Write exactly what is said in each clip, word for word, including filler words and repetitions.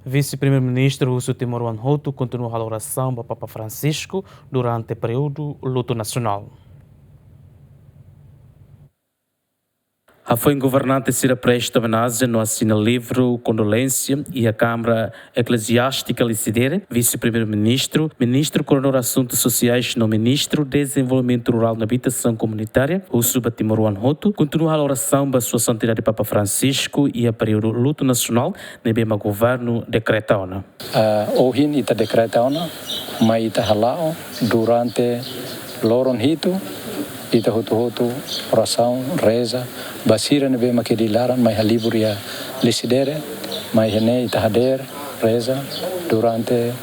Vise-Primeiru-Ministru husu timoroan hotu kontinua halo orasaun ba Papa Francisco durante períodu lutu nasionál. Hafoin governante sira presta omenajen no asina livru kondolénsia iha Kámara Ekleziástika Lecidere, Vise-Primeiru-Ministru, Ministru Koordenadór Asuntus Sosiais no Ministru Dezenvolvimentu Rurál no Abitasaun Komunitária, husu ba timoroan hotu kontinua halo orasaun ba Sua Santidade Papa Francisco iha períodu lutu nasionál ne'ebé mak governu dekreta ona. Ah, ohin ita dekreta ona, mai ita hala'o durante loron hitu, ita hotu-hotu orasaun, reza ba sira ne'ebé mak iha laran, mai halibur iha Lecidere, mai iha ne'e ita hadeer, reza durante,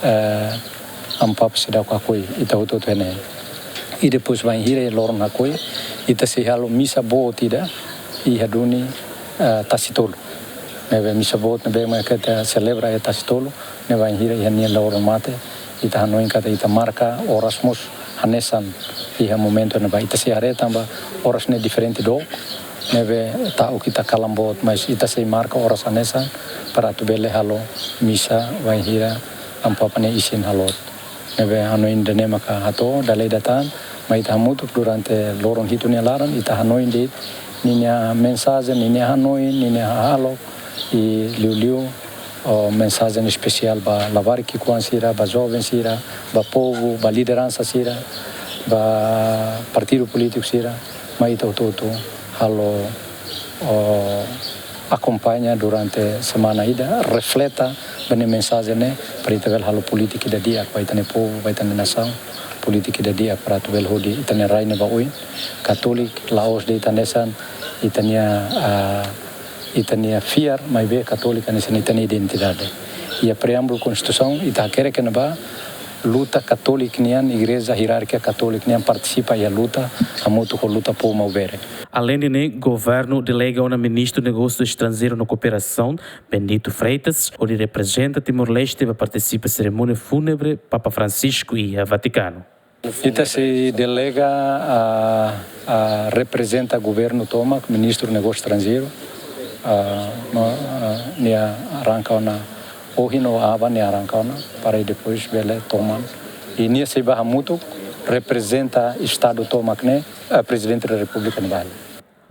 eh, Amu Papa seidauk hakoi, ita hotu-hotu iha ne'e. I depois bainhira loron hakoi, ita sei halo misa boot ida iha duni, eh, Tasi Tolu. Ne'ebé misa boot ne'ebé mak ita selebra iha Tasi Tolu, ne'e bainhira iha nia loron mate, ita hanoin katak ita marka oras mós hanesan iha momentu ne'ebá. Ita sei haree tanba oras ne'e diferente dook, ne'ebé ta'uk ita kalan boot, mas ita sei marka oras hanesan para atu bele halo misa bainhira Amu Papa nia isin halot. Ne'ebé hanoin ida-ne'e maka hato'o, dala ida tan, mai ita hamutuk durante loron hitu nia laran, ita hanoin de'it ninia mensajen, ninia hanoin, ninia hahalok, i liuliu, o, mensajen espesiál ba labarik ki'ikoan sira, ba joven sira, ba povu, ba lideransa sira, ba partidu polítiku sira, mai ita hotu-hotu halo, o, akompaña durante semana ida, refleta ba nia mensajen ne'e, para ita bele halo polítika ida di'ak ba ita-nia povu, ba ita-nia nasaun, polítika ida di'ak para atu bele hodi ita-nia rai ne'e ba oin. Katólika la'ós de'it hanesan ita-nia, ah, ita-nia fiar, maibé Katólika hanesan ita-nia identidade. Iha preámbulu Konstituisaun, ita hakerek iha ne'ebá, luta Katólika nian, Igreja Hierárkika Katólika nian partisipa iha luta, hamutuk ho luta povu Maubere. Aleinde ne'e, governu delega ona Ministru Negósiu Estranjeiru no Kooperasaun, Bendito Freitas, hodi reprezenta Timor-Leste ba partisipa serimónia fúnebre Papa Francisco iha Vatikanu. Ita sei delega, ah, ah, reprezenta governu tomak, Ministru Negósiu Estranjeiru, ah, no, ah, nia arranka ona ohin ou aban nia arranka ona, para depois bele toman. I nia sei bá hamutuk, reprezenta Estadu tomak ne'e, eh, Prezidente da Repúblika ne'e bá.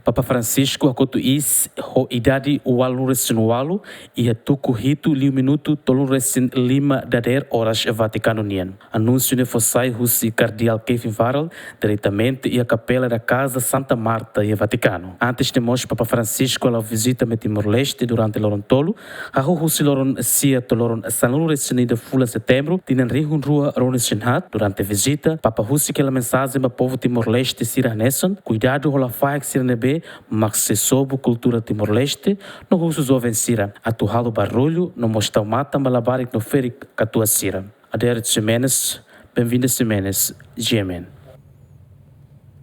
Papa Francisco hakotu iis ho idade ualunulu-resin-ualu, iha tuku hitu liu minutu tolunulu-resin-lima dadeer oras Vatikanu nian. Anúnsiu ne'e fó sai husi Kardeál Kevin Farrell diretamente iha Capela da Casa Santa Marta iha Vatikanu. Antes ne'e mós Papa Francisco hala'o vizita mai Timor-Leste durante loron tolu, hahú husi loron sia to'o loron sanulu-resin-ida fulan Setembru, tinan rihun rua ruanulu-resin-haat. Durante vizita, Papa husik hela mensajen ba povu Timor-Leste sira hanesan kuidadu ho lafaek sira ne'ebé mak sei sobu kultura Timor-Leste, no husu joven sira atu halo barullu no mós tau matan ba labarik no ferik katuas sira. Adérito Ximenes, Benvinda Ximenes, G M N.